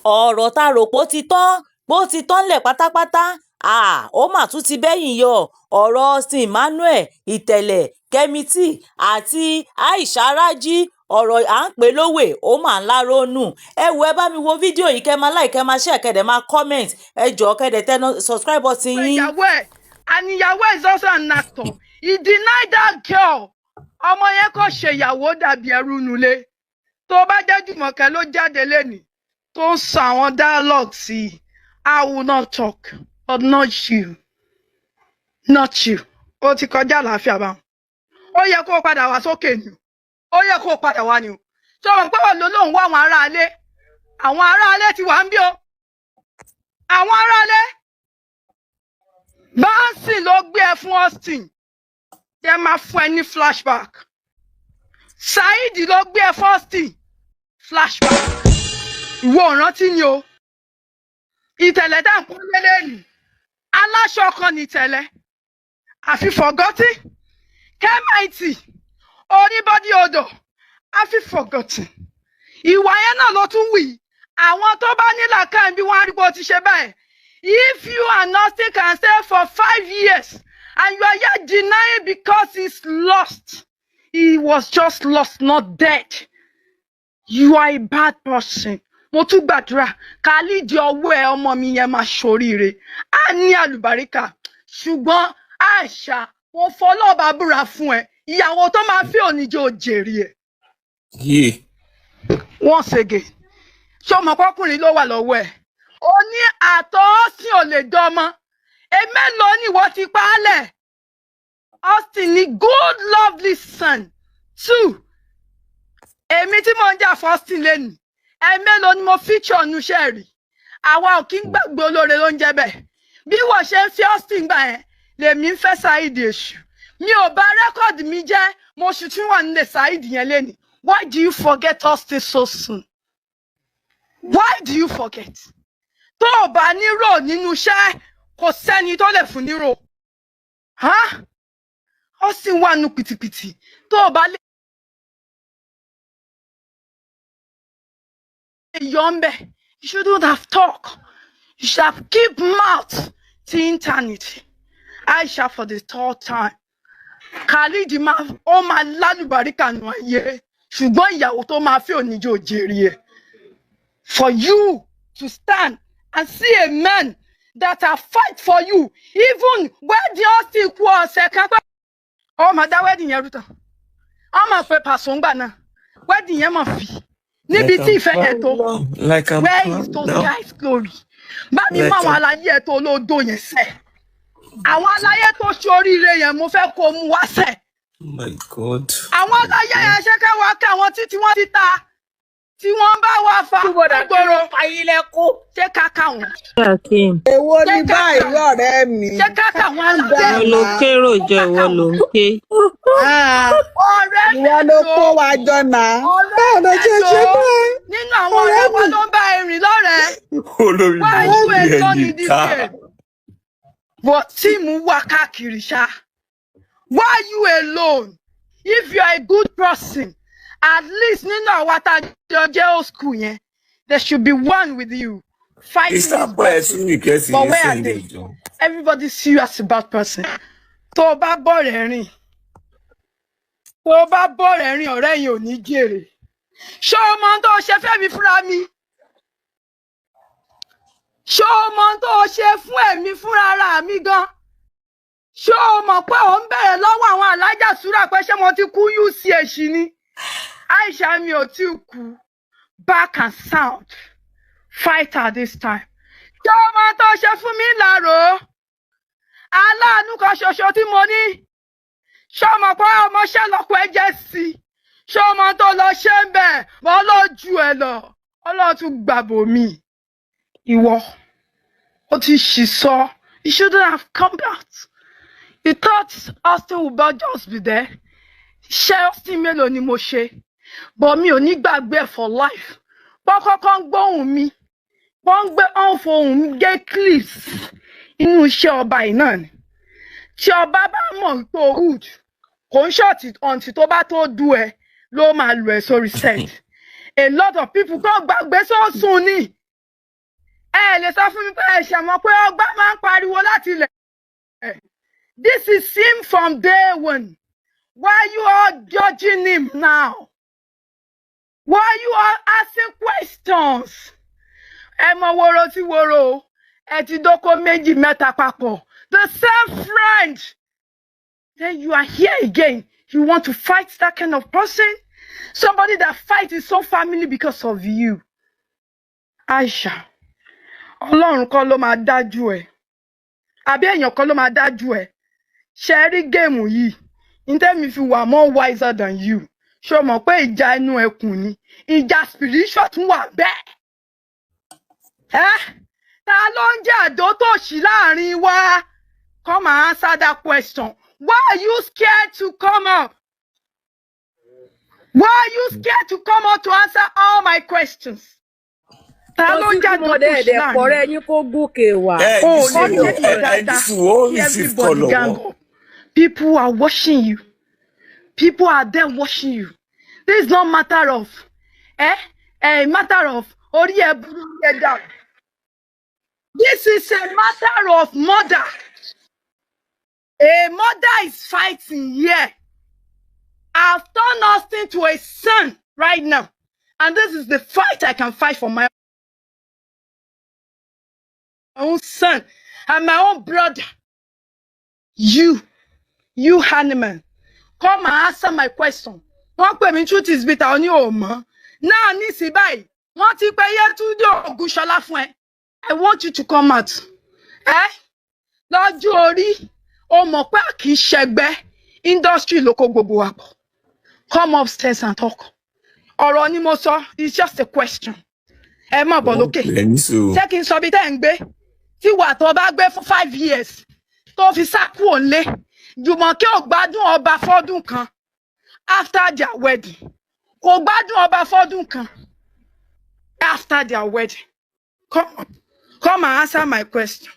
Ọ̀rọ̀ tá a rò pé ó ti tán, pé ó ti tán ńlẹ̀ pátápátá, ó mà tún ti bẹ́yìn yọ. Ọ̀rọ̀ Austin Emmanuel, Ìtẹ̀lẹ̀, Kemity àti Aisha Raji, ọ̀rọ̀ à ń pè lówè, ó mà ń lárónù. Ẹ wo, ẹ bá mi wo fídíò yìí, kẹ́ máa like, kẹ́ máa share, kẹ́ dẹ̀ máa comment. Ẹ jọ̀ọ́, kẹ́ dẹ̀ tẹ subscribe button yín. Ìyàwó ẹ̀, and ìyàwó ẹ̀ is also an actor. He denied that girl. Ọmọ yẹn kò ṣe ìyàwó, dàbí ẹrú nulẹ̀. Tó bá jẹ́ Jùmọ̀kẹ́ ló jáde lẹ́nìí tó ń sọ àwọn dialogue sí i, I will not talk, but not you, not you. Ó ti kọjá àlàáfíà báwọn. Ó yẹ kó o padà wá sókè ni o, ó yẹ kó o padà wá ni o. Ṣé o mọ̀ pé wọ́n ló lóun wá àwọn aráalé? Àwọn aráalé ti wà ń bí o. Àwọn aráalé báńsì ló gbé ẹ fún Austin, jẹ́ máa fún ẹ ní flashback. Saheed ló gbé ẹ fún Austin, flashback. Ìwọ ò rántí ni o. Ìtẹ̀lẹ̀ dá nǹkan lélẹ́yìn, aláṣọ kan ní ìtẹ̀lẹ̀ àfi forgotten. Kẹ́màìtì oníbọ́dí odò àfi forgotten. Ìwà yẹn náà ló tún wì. Àwọn tó bá nílà kan bí wọ́n á rí bó ti ṣe báyìí. If you and Austin can stay for 5 years and you are yet denying because he's lost, he was just lost, not dead, you are a bad person. Mo tún gbàdúrà kálídìí ọwọ́ ẹ, ọmọ mi yẹn máa ṣoríire, á ní àlùbáríkà. Ṣùgbọ́n àṣà mo fọlọ́ọ̀bà búra fún ẹ, ìyàwó tó máa fi òníjó jèrè ẹ. Yé. Once again, ṣé ọmọ kọkùnrin ló wà lọ́wọ́ ẹ̀? Ó ní àtọ̀ Austin ò lè dọ́mọ. Èmélòó ni ìwọ ti pa á lẹ̀? Austin ní good lovely son. Two, èmi tí mò ń jà fún Austin lẹ́nu, ẹ̀mélòó ni mo feature nu iṣẹ́ rí? Àwa ò kí ń gbàgbé olóore ló ń jẹ́ bẹ́ẹ̀. Bí wọ́n ṣe ń fi Austin gbà yẹn, lèmi ń fẹ́ Saheed Èṣù. Mi ò bà record mi jẹ́, mo sì tún wà nílé Saheed yẹn lẹ́nu. Why do you forget Austin so soon? Why do you forget? Tó o bá ní rò nínú iṣẹ́, kò sẹ́ni tó lè fún ní rò. Austin wà nù pìtìpìtì. Tó o bá lè yọ ń bẹ̀, you shouldn't have talk. You should have keep mouth till eternity. Aisha, for the third time, Khalid máa, ó máa lálùbáríkà nù ayé, ṣùgbọ́n ìyàwó tó máa fi òníjó jèrè ẹ̀. For you to stand and see a man that are fight for you even when the Austin kú ọ̀sẹ̀ kan pé ọ máa dá wedding yẹn rú tán, ọ máa pe pàṣọ ńgbà náà, wedding yẹn máa fi níbi Like tí I'm ìfẹ́ yẹn tó. proud now. Like I'm Where is proud those now. guys' glory? Bá mi mú Like àwọn I'm aláyé ẹ̀ tó olódò yẹn sẹ́, àwọn aláyé tó ṣe oríire yẹn, mo fẹ́ kó mú wá sẹ́. Oh my God. Àwọn aláyé yẹn ṣé ká wá ká àwọn títí wọ́n ti ta tí wọ́n bá wá fa Túbọ̀dà kí gbòòrò ló pa yín lẹ́kún? Ṣé ká ká wọn? Akeem, Èwo Ṣé ni ká ká báyìí, ọ̀rẹ́ mi? Ṣé ká ká wọn Calm aláyé? down ìwọ ló now. kérò Ṣé jọ, ká ìwọ ká ló wọn? ń ké. Ah, Ọ̀rẹ́ ìwọ ló mélòó? kó wa jọ náà. Ọ̀rẹ́ Báwo ló ṣe ṣe mélòó bẹ́ẹ̀? nínú àwọn Ọ̀rẹ́ ọ̀rẹ́ wa mi. ló ń bá ẹ rìn lọ́rẹ̀ẹ́? Olórí Why are you burúkú alone ẹ̀yìn in this ká. game? But team wà káàkiri ṣá. Why are you alone? If you are a good person, at least nínú àwa tá a jọ jẹ́ old school yẹn, there should be one with you fighting this Ìsàpọ̀ ẹ̀ battle. tún request But yẹn where are send they? ẹjọ́. Everybody see you as a bad person. Tó o bá bọ̀rẹ̀ rìn, tó o bá bọ̀rẹ̀ rìn, ọ̀rẹ́ yẹn ò ní jèrè. Ṣé o mọ ohun tó o ṣe fẹ́mi fúnra mi? Ṣé o mọ ohun tó o ṣe fún ẹ̀mí fúnra ara mi gan? Ṣé o mọ̀ pé ò ń bẹ̀rẹ̀ lọ́wọ́ àwọn alájà súrà pé ṣé mo ti kú UCH ni? Aisha, mi ò tí kú. Back and sound fighter this time. Ṣé o mọ ohun tó o ṣe fún mi lárò? Aláàánú kan ṣoṣo tí mo ní. Ṣé o mọ̀ pé ọmọọṣẹ́ lọ́kọ̀ ẹ jẹ́ sí i? Ṣé o mọ ohun tó lọ ṣe ń bẹ̀? Wọ́n lọ ju ẹ lọ. Ọlọ́run tún gbàbọ̀ mi. Ìwọ, ó ti ṣì sọ. You shouldn't have come out. You thought Austin would not just be there. Ṣé Austin mélòó ni mo ṣe? But mi ò ní gbàgbé ẹ̀ for life. Wọ́n kọ́kọ́ ń gbóhùn mi. Wọ́n ń gbé ọ̀n fohùn mi gé clips inú iṣẹ́ ọba yìí náà ni. Tí ọba bá mọ̀ pé o rude, kò ń ṣọ̀tì ọ̀ǹtì tó bá tó du ẹ ló máa lù ẹ́ sórí set. A lot of people kàn gbàgbé sọ́sùn ni. Ẹ lè sọ fún mi pé ẹ ṣàmọ̀ pé ọgbà máa ń pariwo láti ilẹ̀. This is him from day one. Why you all judging him now? Why you all asking questions? Ẹ mọ woro tí woro o. Ẹ ti dóko méjì mẹ́ta papọ̀. The same friend. Then you are here again. You want to fight that kind of person? Somebody that fight his own family because of you. Aisha, Ọlọ́run kọ́ ló máa dájú ẹ̀. Àbí èèyàn kan ló máa dájú ẹ̀. Ṣe rí game yìí? Ntẹ́mi fi wà more wiser than you. Ṣé o mọ̀ pé ìjà inú ẹkùn ni? Ìjà spiritual tún wà bẹ́ẹ̀. Ẹ́, ta ló ń jẹ́ àdó tòṣì láàrin wa? Come and answer that question. Why are you scared to come up? Why are you scared to come up to answer all my questions? Ta ló ń Ọtí jẹ́ tí mo dẹ̀ àdó tòṣì dẹ̀ láàrin pọ̀rẹ́ wa? yín kó gòkè wá. Ẹ O ní ò ní sùúrù, jẹ́ ẹ ní dáadáa sùúrù, ó kí receive call everybody lọ́wọ́. gang up. People are watching you. People are there watching you. This is not matter of matter of orí ẹ burú, orí ẹ dà. This is a matter of mother. A mother is fighting here. I've turned Austin to a son right now. And this is the fight I can fight for my own son and my own brother. You Hanneman, come and answer my question. Wọ́n pè mí truth is bitter, ó ní ò mọ̀. Náà nísìnyí báyìí, wọ́n ti pe Yétúndé Ògúnṣọlá fún ẹ. I want you to come out. Ẹ́ lọ́jọ́ orí, o mọ̀ pé a kì í ṣẹgbẹ́, industry ló kó gbogbo wa pọ̀. Come upstairs and talk. Ọ̀rọ̀ ni mo sọ, it's just a question. Ẹ má bọ̀ Wọ́n lókè. pè é ní sùúrù. Ṣé kí n sọ bí tẹ́ ń gbé? Tí wà tó bá gbé fún 5 years tó fi sá kúrò nílé. Jùmọ̀kẹ́ ò gbádùn ọba fọ́dún kan after their wedding. Kò gbádùn ọba fọ́dún kan after their wedding. Come up. Come and answer my question.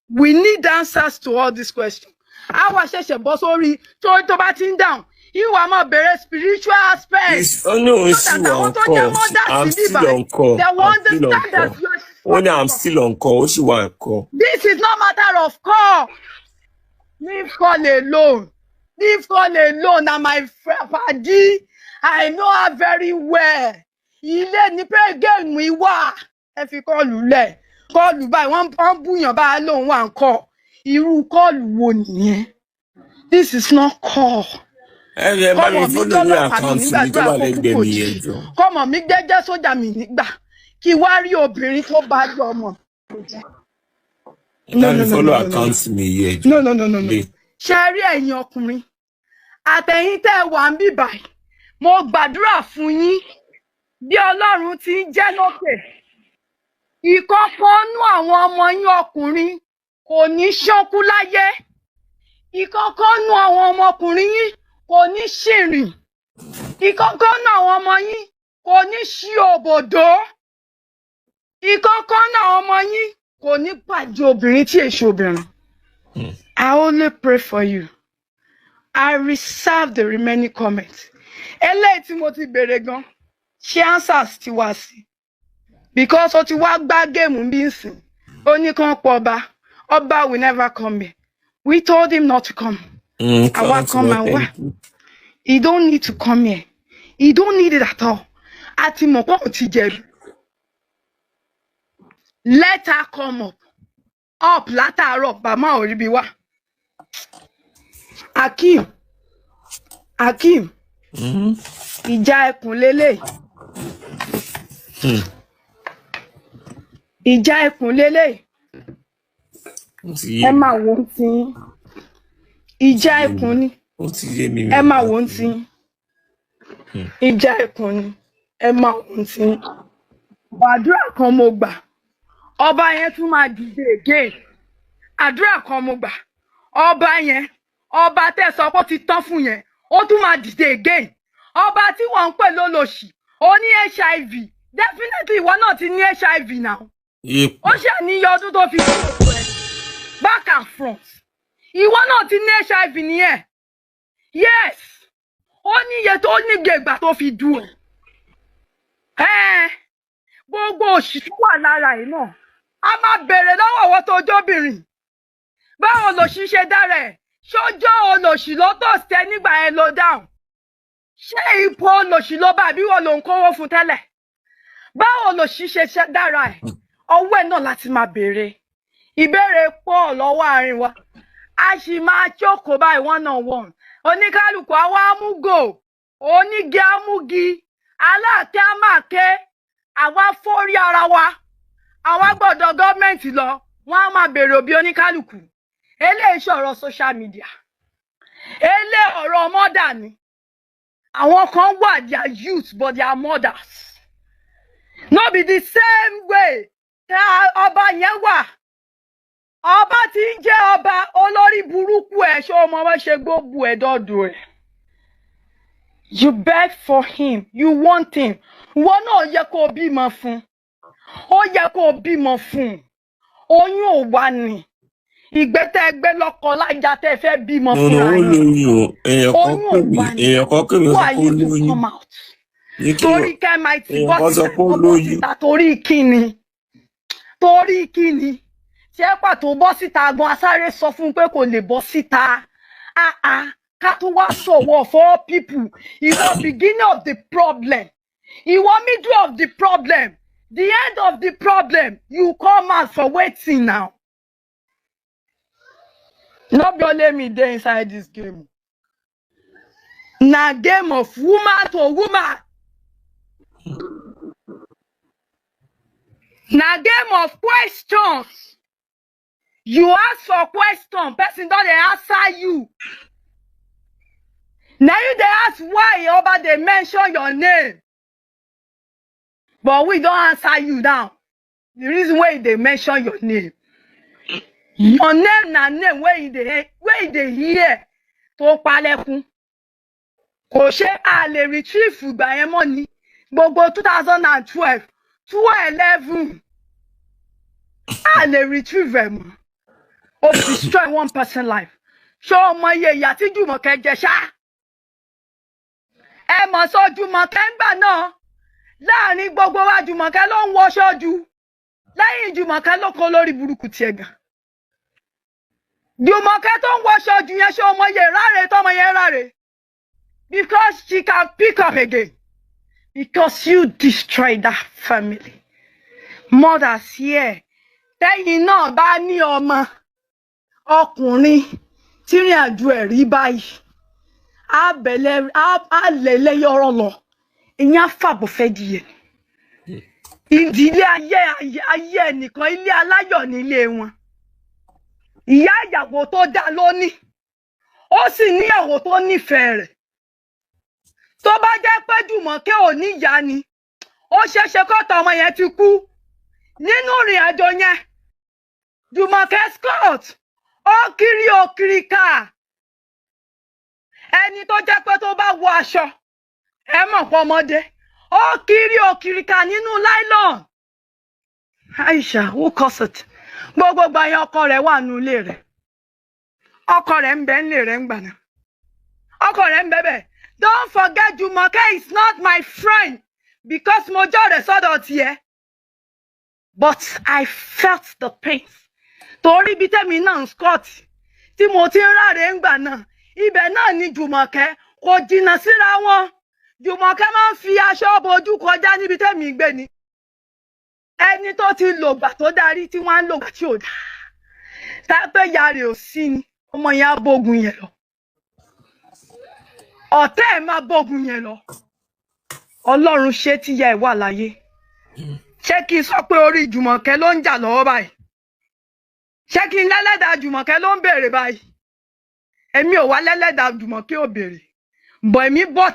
We need answers to all these questions. Àwa ṣẹ̀ṣẹ̀ bọ́ sórí tó bá ti ń dáhùn. Ìwà máa bẹ̀rẹ̀ spiritual aspect. Ó ní òun So sì that wà àwọn on tó jẹ́ call. mothers I'm síbí still báyìí, on call. they will I'm still on understand call. that you are Ó ní I'm still on call. Ó sì wà on call. This is not matter of call. Leave call alone. Leave call alone. Na my friend padi. I know her very well. Ilé ní pé game wà. Ẹ fi call lẹ̀. Call báyìí, wọ́n búyàn báyìí lóun wà ń kọ́. Irú call wo nìyẹn? This is not call. Ẹ bá mi Kọ́mọ mi follow ní jọ́lọ́pàá mi account mi tó nígbàdúrà wà kó kú lẹ́gbẹ̀ẹ́ kò mi jí. yẹn jọ. Kọ́mọ mi gbẹ́jẹ́ sójà mi nígbà. Kí wá rí obìnrin tó bá jọ ọmọ mi jẹ́. Ẹ No, bá mi no, no, follow no, no, no. account mi yẹn jọ. No, no, no, no, no. Lè. Ṣe rí ẹ̀yin ọkùnrin àtẹ̀yìn tẹ́ ẹ wà ń bì báyìí, mo gbàdúrà fún yín bí Ọlọ́run ti ń jẹ́ lókè. Ìkọ̀kan nú àwọn ọmọ yín ọkùnrin kò ní ṣánkú láyé. Ìkọ̀kan nú àwọn ọmọkùnrin yín kò ní ṣìrìn. Ìkọ̀kan nú àwọn ọmọ yín kò ní ṣí òbòdó. Ìkọ̀kan nú àwọn ọmọ yín kò ní pàdé obìnrin tí èso obìnrin. I only pray for you. I reserve the remaining comments. Eléyìí tí mo ti béèrè gan, ṣé answers ti wá sí? Because ó ti wá gbá game bí ń sìn. Ó ní kán pọ̀ ọba. Ọba will never come here. We told him not to come. Àwa Count kan well, máa wá. thank you. He don't need to come here. He don't need it at all. A ti mọ̀ pé òun ti jẹ̀bi. Let her come up. Up látàárọ̀, bàmá ò ríbi wá. Akeem, Akeem, ìjà ẹkùn lélẹ̀. Ìjà ẹkùn lélẹ̀. Ó ti yé Ẹ mi. máa wò ó ti yín. Ìjà ẹkùn ni. Ó ti yé mi. Ẹ máa wò ó ti yín. Ìjà ẹkùn ni. Ẹ máa wò ó ti yín. Àdúrà kan mo gbà. Ọba yẹn tún máa dìde again. Àdúrà kan mo gbà. Ọba yẹn, ọba tẹ́ sọ pé ó ti tán fún yẹn, ó tún máa dìde again. Ọba tí wọ́n ń pè lólòṣì, ó ní HIV. Definitely ìwọ náà ti ní HIV now. Yé Ó ṣe àníyàn ọdún tó fi kú ẹ. Back and front. Ìwọ náà ti ní HIV nìyẹn. Yes. Ó ní iye tó ní gbègbà tó fi dù ẹ. Ẹ gbogbo òṣì tó wà lára ẹ náà. A máa béèrè lọ́wọ́ àwọn tó jóbìnrin, báwo lòṣì ṣe dára ẹ̀? Ṣọjọ́ olòṣì ló tọ̀ sí ẹ nígbà yẹn ló dáhùn? Ṣé ipò olòṣì ló bá, àbí wọ́n ló ń kówó fún tẹ́lẹ̀? Báwo lòṣì ṣe dára ẹ̀? Ọwọ́ ẹ̀ náà láti máa béèrè ìbéèrè pọ̀ lọ́wọ́ àárín wa. A sì máa jókòó báyìí one on one, oníkálukú àwa amúgò, onígi amúgi, aláàkẹ́ àmàkẹ́, àwa fórí ara wa, àwa gbọ́dọ̀ gọ́ọ̀mẹ̀ntì lọ, wọ́n á máa béèrè òbí oníkálukú. Eléyìí sọ̀rọ̀ social media, eléyìí ọ̀rọ̀ mọ́dà ni. Àwọn kan wà, they are youth but they are mothers. No be the same way tá ọba yẹn wà. Ọba tí ń jẹ́ ọba olórí burúkú ẹ̀, ṣé ọmọ wọn ṣe gbóbu ẹ̀ dọ́dọ̀ ẹ̀? You beg for him, you want him. Ìwọ náà yẹ kó o bímọ fún, ó yẹ kó o bímọ fún. Oyún ò wà ní ìgbésẹ̀ ẹgbẹ́ lọ́kọ lájà tẹ́ fẹ́ bímọ No, no, fúnra ó yín. lóyún o. Èèyàn kan Oyún pè ò mí, wà ní. èèyàn kan pè mí, ó Who sọ are pé ó you to lóyún. come out? Ní kí Torí kẹ́mìtì èèyàn bọ́ kan sọ síta, pé ó ó bọ́ lóyún. síta torí kíni? Torí kíni? Ṣé pàtó bọ́ síta gan, asáré sọ fún un pé kò lè bọ́ síta. Ah ah, ká tó wá sọ̀wọ́ for all people. Ìwọ beginning of the problem, ìwọ middle of the problem, the end of the problem, you come out for wetin now? No be only me dey inside this game. Na game of woman to woman. Na game of questions. You ask for question, person don dey answer you. Na you dey ask why Oba dey mention your name. But we don answer you now. The reason why they mention your name. Your name na name wey you dey, wey you dey hear tó palẹ̀kùn. Kò ṣe a lè retrieve ìgbà yẹn mọ́ ni. Gbogbo 2012, 2011, a lè retrieve ẹ̀ mọ́. O destroy one person life. Ṣé o mọ iye ìyà tí Jùmọ̀kẹ́ jẹ ṣá? Ẹ mọ̀ sọ Jùmọ̀kẹ́ ńgbà náà. Láàrin gbogbo wa, Jùmọ̀kẹ́ ló ń wọṣọ jù. Lẹ́yìn Jùmọ̀kẹ́ ló kó lórí burúkú tiẹ̀ gan. Jùmọ̀kẹ́ tó ń wọṣọ jù yẹn, ṣé o mọ iye ráre tọmọ yẹn ráre? Because she can pick up again. Because you destroy that family. Mothers here, tẹ́yìn náà bá ní ọmọ ọkùnrin tírìn àjò ẹ̀ rí báyìí, á bẹ̀lẹ̀ á lẹ̀lẹ́ yọrọ lọ, ìyẹn á fàbọ̀ fẹ́ díẹ̀. Ìdílé ayé ayé ẹnìkan, ilé aláyọ̀ nílé wọn. Ìyá ìyàwó tó dá lóní, ó sì níyàwó tó nífẹ̀ẹ́ rẹ̀. Tó bá jẹ́ pé Jùmọ̀kẹ́ ò ní ìyá ni, ó ṣeéṣe kọ́tà ọmọ yẹn ti kú nínú ìrìn àjò yẹn. Jùmọ̀kẹ́ Scott ó kiri òkiri ká. Ẹni tó jẹ́ pé tó bá wọ aṣọ, ẹ mọ̀ pé ọmọdé, ó kiri òkiri ká nínú nylon. Aisha, who caused it? Gbogbo ìgbà yẹn ọkọ rẹ̀ wà nínú ilé rẹ̀. Ọkọ rẹ̀ ń bẹ nílé rẹ̀ ń gbà náà. Ọkọ rẹ̀ ń bẹ bẹ́ẹ̀. Don't forget, Jùmọ̀kẹ́ is not my friend because mo jọ́ rẹ̀ sọ́dọ̀ tiẹ̀. But I felt the pain. Torí ibi tẹ́mi náà ń Scott tí mo ti ń ráre ń gbà náà, ibẹ̀ náà ni Jùmọ̀kẹ́, kò jìnnà síra wọn. Jùmọ̀kẹ́ máa ń fi aṣọ bojú kọjá níbi tẹ́mi gbé ni. Ẹni tó ti lògbà tó darí tí wọ́n á lògbà tí ò dáa. Tápẹ́ ìyá rẹ̀ ò sí ni, ọmọ yẹn á bógun yẹn lọ. Ọ̀tá ẹ̀ máa bógun yẹn lọ. Ọlọ́run ṣé tíyá ẹ̀ wà láyé. Ṣé kí n sọ pé orí Jùmọ̀kẹ́ ló ń jà lọ́wọ́ báyìí? Ṣé kí n lẹ́lẹ́dàá Jùmọ̀kẹ́ ló ń béèrè báyìí? Èmi ò wá lẹ́lẹ́dàá Jùmọ̀kẹ́ ò béèrè. Bọ̀ èmi bọ̀.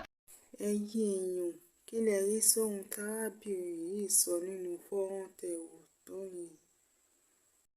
Ẹ̀yin èèyàn, kí lẹ rí sóhun tárábìnrin yìí sọ nínú fọ́nrán tẹ́ ẹ wò tán yìí?